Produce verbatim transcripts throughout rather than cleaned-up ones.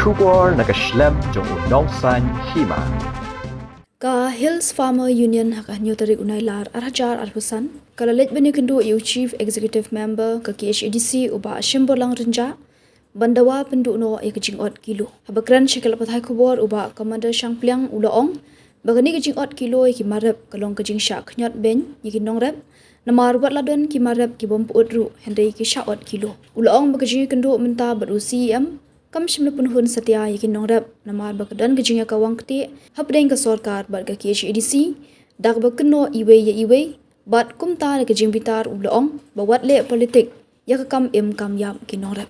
Khubor na ka shlem jong u Nongsaiñ Hima. Ka Hills Farmer Union ha ka hynñiew tarik u Nailar ar hajar arphew san ka la leit ban ïakynduh ïa u Chief Executive Member ka K H A D C u Bah Shemborlang Rynjah ban dawa pynduh noh ïa ka jingot kilo. Haba kren sha ki lad pathai khubor u Bah Commander Shangpliang u la ong ba kane ka jingot kilo ïa ki mar rep ka long ka jingshah khñiot beiñ ïa ki nongrep. Namar wat la don ki mar rep ki bym pyut ruh hynrei ki shah ot kilo. U la ong ba ka jingïakynduh mynta bad u C E M kam shym la pynhun satia ïa ki nongrep namar ba ka don ka jingïakawang ktieh hapdeng ka sorkar bad ka K H A D C da kaba kynnoh iwei ïa iwei. Bad kumta da ka jingbitar u la ong ba wat leh politik ïa ka kam im kam ïap ki nongrep.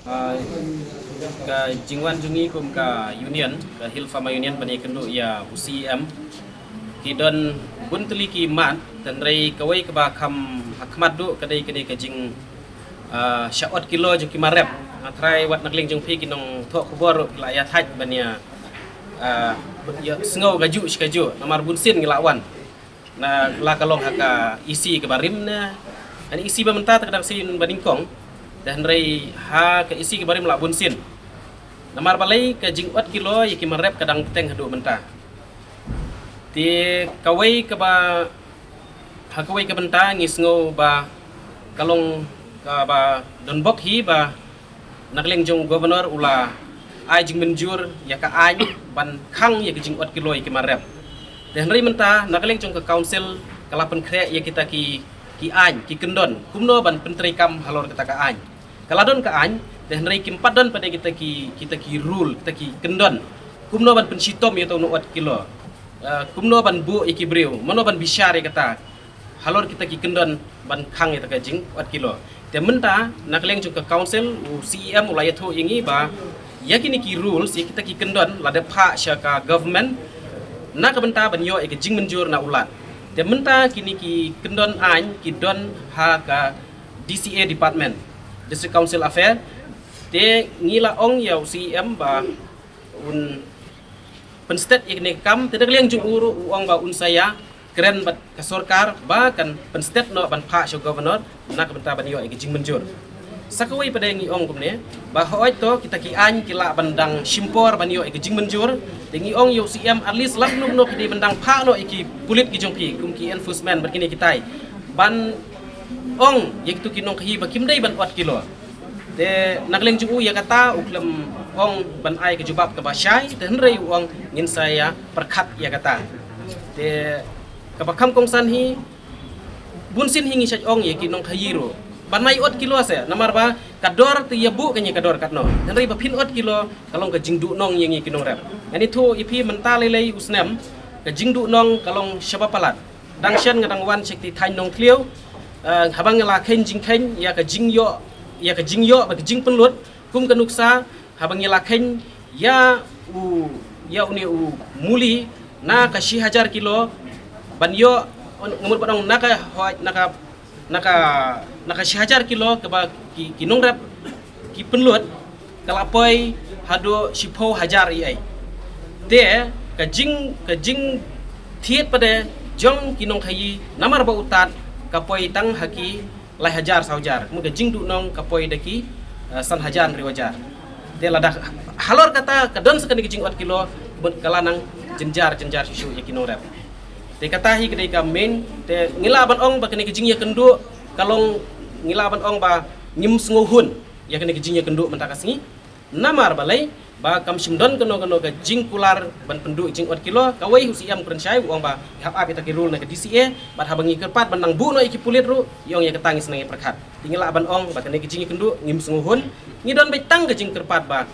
Ah, ka jingwan jong ngi kum ka union, ka Hill Farmer Union, ban ïakynduh ïa u C E M, ki don bun tylli ki mat, hynrei kawei kaba kham ha khmat duh ka dei kane ka jing, ah, shah ot kilo jong ki mar rep. Nga tharai wat na ka liang jong phi ki nongthoh khubor ruh ki la ïa thait ban ïa, ah, ïa sngew kajuh shi kajuh namar bun sien ngi la wan. Na la ka long ha ka E C kaba rim ne. Ani E C ba mynta te ka dang sien ba nyngkong. Te hynrei ha ka E C kaba rim la bun sien. Namar balei ka jingot kilo ïa ki mar rep ka dang bteng haduh mynta. Te kawei kaba, ha kawei ka bynta ngi sngew ba ka long kaba don bok hi ba na ka liang jong u Governor u la ai jingmynjur ïa ka aiñ ban khang ïa ka jingot kilo ïa ki mar rep. Te hynrei mynta na ka liang jong ka Council ka la pynkhreh ïa kita ki, ki aiñ, ki kyndon kumno ban pyntreikam halor kata ka aiñ. Ka la don ka aiñ, te hynrei kim pat don pat de kita ki, kita ki rule, kita ki kyndon kumno ban pynshitom ïa uta u nongot kilo. Eh, kumno ban buh ïa ki briew, mano ban bishar ïa kata halor kita ki kyndon ban khang ïa kata ka jingot kilo. Te mynta na ka liang jong ka Council u C E M u la ïathuh ïa ngi ba ïa kine ki rules, ïa kita ki kyndon la dep phah sha ka government na ka bynta ban ïoh ïa ka jingmynjur na u Lat. Te mynta kine ki kyndon aiñ ki don ha ka D C A department, District Council Affair. Te ngi la ong ïa u C E M ba un pynstet ïa kane ka kam, te na ka liang jong u ruh u ong ba un sa ïa kren bad ka sorkar ba kan pynstet noh ban phah sha u Governor na ka bynta ban ïoh ïa ka jingmynjur. Sa kawei pat de ngi ong kumne ba hooid to kita ki aiñ ki lah ban dang shim por ban ïoh ïa ka jingmynjur. Te ngi ong ïa u C E M at least lada kumno kumno phi dei ban dang phah noh ïa ki pulit ki jong phi kum ki enforcement bad kine kitai ban ong ïa kitu ki nongkhaïi ba kim dei ban ot kilo. Te na ka liang jong u ïa kata u khlem ong ban ai ka jubab kaba shai, te hynrei u ong ngin sa ïa pyrkhat ïa kata. Te kaba kham kongsan hi, bun sien hi ngi shait ong ïa ki nongkhaïi ruh ban ai ot kilo se, namar ba ka dor te ïa buh ka ngi ka dor katno. Hynrei ba phin ot kilo ka long ka jingduhnong ïa ngi ki nongrep. Ngan ïathuh ïa phi mynta lei lei u snem ka jingduhnong ka long shaba palat. Dang shen nga dang wan sha kti thaiñ Nongthliew, eh, haba nga la kheiñ jingkheiñ ïa ka jingïoh, ïa ka jingïoh bad ka jingpynlut kum ka nuksa, haba ngi la kheiñ ïa u, ïa une u muli na ka shi hajar kilo ban ïoh, nga mut ban ong na ka hoi, na ka, na ka, na ka shi hajar kilo kaba ki, ki nongrep ki pynlut ka la poi haduh shiphew hajar ïa. Te ka jing, ka jingthied pat de jong ki nongkhaïi namar ba u Tat ka poi tang ha ki lai hajar saw hajar. Mut ka jingduhnong ka poi da ki, eh, san hajar hynriew hajar. Te lada halor kata ka don sa kane ka jingot kilo, bad ka la nang jynjar jynjar shuh shuh ïa ki nongrep. Te kata hi ka dei ka main, te ngi lah ban ong ba kane ka jingïakynduh ka long, ngi lah ban ong ba ngim sngewhun ïa kane ka jingïakynduh mynta ka sngi. Namar balei ba kam shym don kano kano ka jingkular ban pynduh jingot kilo. Kawei u C M u kren shai u ong ba ngi hap ap ïa kita ki rule na ka D C A, bad haba ngi kyrpad ban nang buh noh ïa ki pulit ruh i ong ïa kata ngi sa nang ïa pyrkhat. Te ngi lah ban ong ba kane ka jingïakynduh ngim sngewhun. Ngi don beit tang ka jingkyrpad ba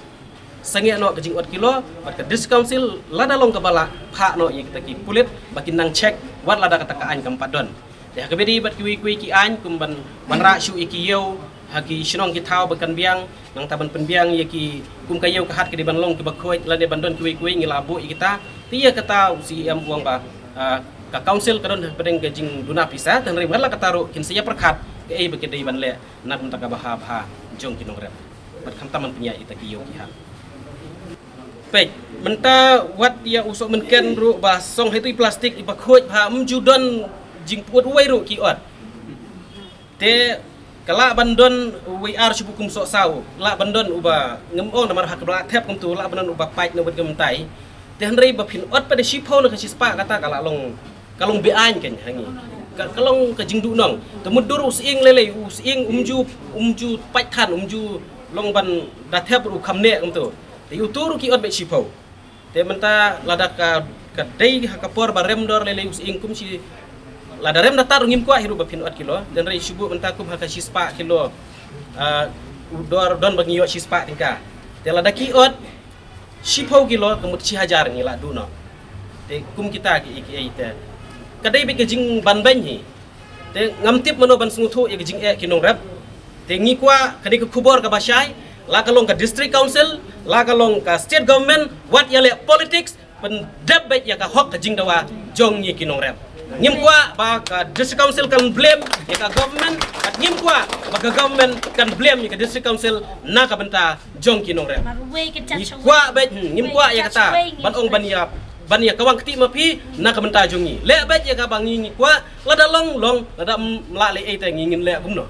sangeh noh ka jingot kilo, bad ka District Council lada long kaba lah phah noh ïa kita ki pulit ba kin nang check wat lada kata ka aiñ kam pat don. Te ha kaba ïadei bad kiwei kiwei ki aiñ kum ban, ban rah shuh ïa ki ïew ha ki shnong ki thaw ba kan biang, nangta ban pynbiang ïa ki kum ka ïew ka hat ka dei ban long kiba khuid lane ban don kiwei kiwei ngi la buh ïa kita. Te ïa kata u C M u ong ba, ah, ka Council ka don hapdeng ka jingduna pisa, te hynrei wat la kata ruh kin sa ïa pyrkhat kaei ba ki dei ban leh na ka bynta ka bha bha jong ki nongrep. Bad khamtam ban pynïaid ïa kita ki ïew ki hat. Peit, mynta wat ïa u sohmynken ruh ba song ha itu i plastik iba khuid bha, ym ju don jingpyut uwei ruh ki ot. Te ka lah ban don uwei ar shu bukum soh saw, lah ban don uba ngam ong namar ha ka bla thep kumtu, lah ban don uba pait na wet ka myntai. Te hynrei ba phin ot pat da shiphew na ka shispah kata ka lah long, ka long beaiñ kan ha ngi. Ka, ka long ka jingduhnong. Te mutdur u sying lei lei, u sying um ju, um ju pait than, um ju long ban da thep ruh kham neh kumtu. Te utu ruh ki ot beit shiphew. Te mynta lada ka, ka dei ha ka por ba rem dor lei lei u sying kum shi, lada rem da tat ruh ngim kwah hi ruh ba phin ot kilo. Te hynrei shu buh mynta kum ha ka shispah kilo, ah, u dor don ba ngi ïoh shispah tyngka. Te lada ki ot shiphew kilo ka mut shi hajar ngi lah duh noh. Te kum kita ki, ki, ki te ka dei beit ka jingbanbeiñ hi. Te ngam tip mano ban sngewthuh ïa ka jingeh ki nongrep. Te ngi kwah ka dei ka khubor kaba shai, la ka long ka district council, la ka long ka state government, wat ïaleh politics, pyndep beit ïa ka hok ka jingdawa jong ngi ki nongrep. Ngim kwah ba ka district council kan blame ïa ka government, bad ngim kwah ba ka government kan blame ïa ka district council na ka bynta jong ki nongrep. Ngi kwah beit, hmm, ngim kwah ïa kata ban ong ban ïa, ban ïa kawang kti ma phi na ka bynta jong ngi. Leh beit ïa kaba ngi ngi kwah, lada long long, lada ym lah leh ei te ngi ngin leh kumno.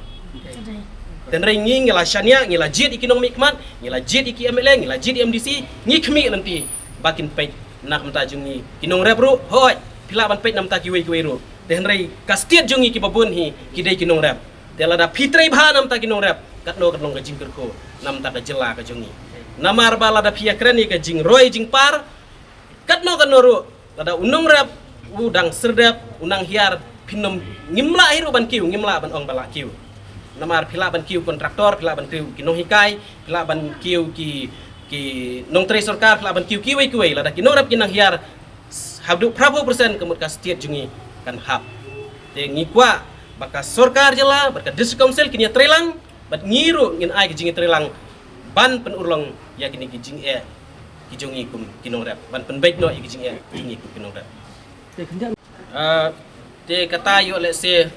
Te hynrei ngi ngi la shaniah, ngi la jied ïa ki nongmihkhmat, ngi la jied ïa ki M L A, ngi la jied ïa M D C, ngi khmih lynti ba kin peit na ka bynta jong ngi ki nongrep ruh, hooid, phi lah ban peit na bynta kiwei kiwei ruh. Te hynrei ka state jong ngi kiba bun hi ki dei ki nongrep. Te lada phi trei bha na bynta ki nongrep, katno kan long ka jingkyrkhu na bynta ka jylla ka jong ngi. Namar ba lada phi ïakren ïa ka jingroi jingpar, katno katno ruh, lada u nongrep u dang serdep, u nang hiar, phin ym, ngim lah hi ruh ban kiew, ngim lah ban ong ba lah kiew. Namar phi lah ban kiew kontraktor, phi lah ban kiew ki nonghikai, phi lah ban kiew ki, ki nongtrei sorkar, phi lah ban kiew kiwei kiwei, lada ki nongrep ki nang hiar haduh phra phew percent ka mut ka state jong ngi kan hap. Te ngi kwah ba ka sorkar jylla bad ka district council kin ïatreilang, bad ngi ruh ngin ai ka jingïatreilang ban pynurlong ïa kine ki jingeh ki jong ngi kum ki nongrep, ban pynbeit noh ïa ki jingeh ki jong ngi kum ki nongrep. Te khyndiat. Ah, te kata ïoh lehse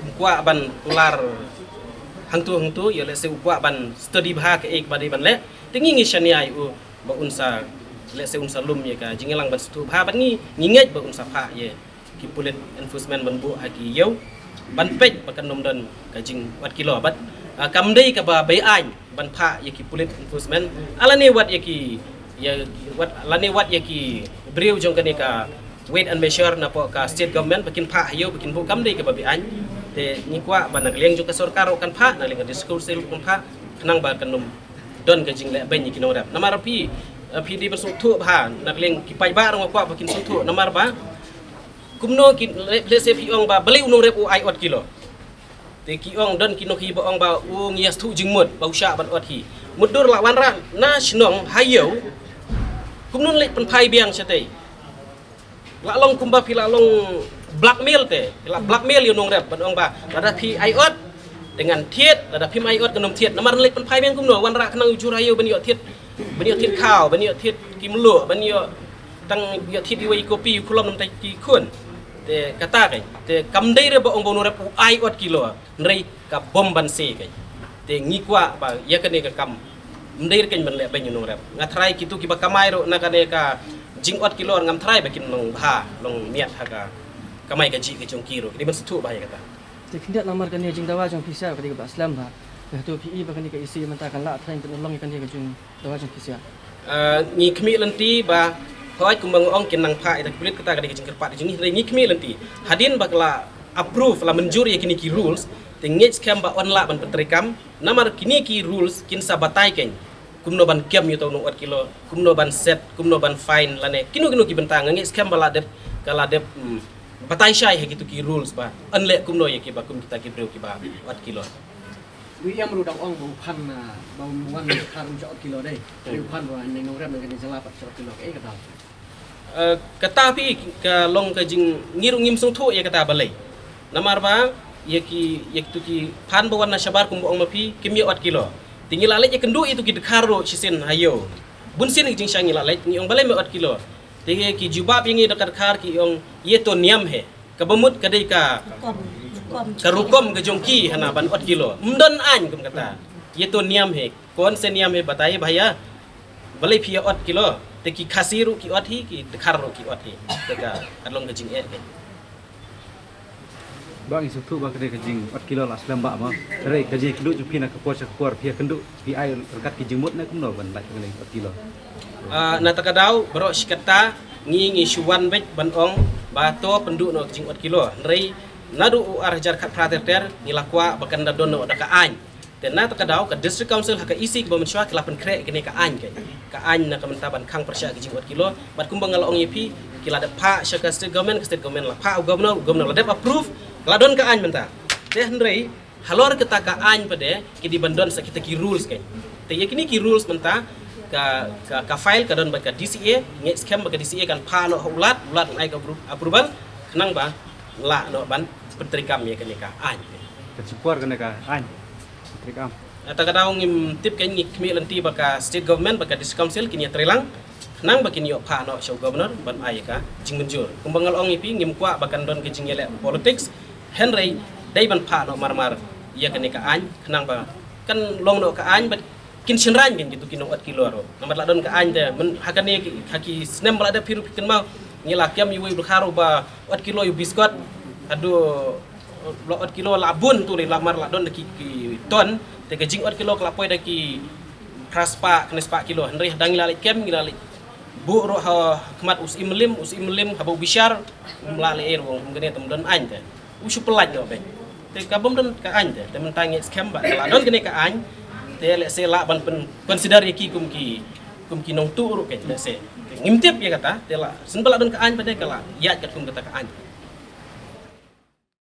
u kwah ban kular hangtu hangtu, ïoh lehse u kwah ban study bha kaei kaba dei ban leh. Te ngi ngi shaniah ïa u ba un sa, lehse un sa lum ïa ka jingïalang ban sngewthuh bha, bad ngi ngi ngeit ba un sa phah ïa ki pulit enforcement ban buh ha ki ïew ban peit ba kan ym don ka jingwad kilo, bad, ah, kam dei kaba beaiñ ban phah ïa ki pulit enforcement, ah, lane wat ïa ki, ïa wat, lane wat ïa ki briew jong kane ka weight and measure napoh ka state government ba kin phah ha ïew ba kin buh, kam dei kaba beaiñ. Te ngi kwah ba na ka liang jong ka sorkar ruh kan phah, na ka liang ka district council ruh kan phah, khnang ba kan ym don ka jingleh beiñ ïa ki nongrep. Namar phi, eh, phi dei ban sngewthuh bha, na ka liang ki paidbah ruh nga kwah ba kin sngewthuh, namar ba kumno ki, le, lehse phi ong ba balei u nongrep u ai ot kilo. Te ki ong, don ki nonghi ba ong ba u ngi ïa sngewthuh jingmut ba u shah ban ot hi. Mutdur lah wanrah na shnong ha ïew, kumno leh pynphai biang shatei. Lah long kumba phi lah long blackmail te, phi lah blackmail ïa u nongrep ban ong ba lada phi ai ot te ngan thied, lada phim ai ot kan ym thied. Namar leh pynphai biang kumno, wanrah khnang u jur ha ïew ban ïoh thied, ban ïoh thied khaw, ban ïoh thied ki mluh, ban ïoh tang ïoh thied iwei i kopi, u khlom namar ki khun. Te kata kein, te kam dei re ba ong ba u nongrep u ai ot kilo, hynrei ka bom ban se kein. Te ngi kwah ba ïa kane ka kam ym dei re kein ban leh beiñ ïa u nongrep. Nga tharai kito kiba kamai ruh na kane ka jingot kilo ngam tharai ba kin long bha, long miat ha ka kamai kajih ka jong ki ruh. Ki dei ban sngewthuh bha ïa kata. Te khyndiat namar kane ka jingdawa jong phi sha ka dei kaba slem bha. Te hato phi i ba kane ka issue mynta kan lah thrang pynurlong ïa kane ka jingdawa jong phi sha? Ah, ngi khmih lynti ba hooid kumba nga ong kin nang phah ïa ki pulit, kata ka dei ka jingkyrpad ka jong ngi, hynrei ngi khmih lynti hadien ba ka la approve, la mynjur ïa kine ki rules, te ngeit skhem ba yn lah ban pyntreikam. Namar kine ki rules kin sa batai kein kumno ban kem ïa uto u nongot kilo, kumno ban set, kumno ban fine lane kino kino ki bynta. Nga ngeit skhem ba la dep, ka la dep, mm, batai shai ha kito ki rules ba yn leh kumno ïa kiba kum kita ki briew kiba ot kilo. William ruh dang ong ba u phan, ah, ba u wan ka rum sha ot kilo dei. Hmm. Dei u phan ba neng nongrep neng kane jylla pat sha ot kilo, kaei kata? Eh, kata phi ka long ka jing, ngi ruh ngim sngewthuh ïa kata balei. Namar ba ïa ki, ïa kitu ki phan ba wan na shabar kumba ong ma phi kim ïa ot kilo. Te ngi la leit ïakynduh ïa kitu ki dkhar ruh shisien ha ïew. Bun sien ki jingshah ngi la leit, ngi ong balei me ot kilo. Te ki jubab ïa ngi da ka dkhar ki ong ye to niam hai. Kaba mut ka dei ka, rukom, rukom, ka rukom ka jong ki hana ban ot kilo. Ym don aiñ kum kata. Ye to niam hai. Kaun se niam hai, batai bhaiya. Balei phi ïa ot kilo. Te ki Khasi ruh ki ot hi, ki dkhar ruh ki ot hi. Te ka, ka long ka jingeh kein. Ba ngi sngewthuh ba ka dei ka jing ot kilo la slem ba ma. Hynrei ka jingkynduh jong phi na ka por sha ka por phi ïakynduh phi ai ryngkat ki jingmut ne kumno ban lait ka dei ot kilo. Ah, na ta ka daw baroh shi katta ngi ngi shu wan beit ban ong ba to pynduh noh ka jing ot kilo. Hynrei naduh u ar hajar khatphra ter ter ngi la kwah ba kan da don noh da ka aiñ. Te na ta ka daw ka District Council ha ka E C kaba mynshuwa ki la pynkhreh kane ka aiñ ka. Ka aiñ na ka mynta ban khang pyrshah ka jing ot kilo. Bad kumba nga la ong ïa phi ki la dep phah sha ka state government, ka state government la phah u governor, u governor la dep approve, la don ka aiñ mynta. Te hynrei halor kata ka aiñ pat de ki dei ban don sa kita ki rules ka. Te ïa kine ki rules mynta ka ka, ka file ka don bad ka D C A, ngi skhem ba ka D C A kan phah noh ha u Lat, u Lat un ai ka appro-, approval khnang ba lah noh ban pyntreikam ïa kane ka aiñ. Ka jingkwah kane ka aiñ. Pyntreikam. Ah, ta ka daw ngim tip ka, ngi khmih lynti ba ka state government bad ka district council kin ïatreilang khnang ba kin ïoh phah noh sha u governor ban ai ka jingmynjur. Kumba nga la ong ïa phi ngim kwah ba kan don ka jingïaleh politics. Hynrei dei ban phah noh marmar ïa kane ka aiñ khnang ba kan long noh ka aiñ bad kin shynrang kin kitu ki nong ot kilo ruh. Namar la don ka aiñ te myn ha kane ki, ha ki snem ba la dep phi ruh phi kynmaw ngi la kem ïa uwei u dkhar uba ot kilo ïa u biskot. Haduh la ot kilo la bun tu la mar la don da ki, ki ton. Te ka jing ot kilo ka la poi da ki phra spah khyndai spah kilo. Hynrei hadang ngi la leit kem ngi la leit buh ruh ha khmat u Syiem Mylliem, u Syiem Mylliem haba u bishar um lah leh ei ruh kum kane te ym don aiñ te u shu pyllait noh beit. Te ka bym don ka aiñ te, te mynta ngi skhem ba la don kane ka aiñ te lehse lah ban pyn-, consider ïa ki kum ki, kum ki nongtuh ruh kein lehse. Ngim tip ïa kata te la shen ba la don ka aiñ pat de ka la ïaid katkum kata ka aiñ.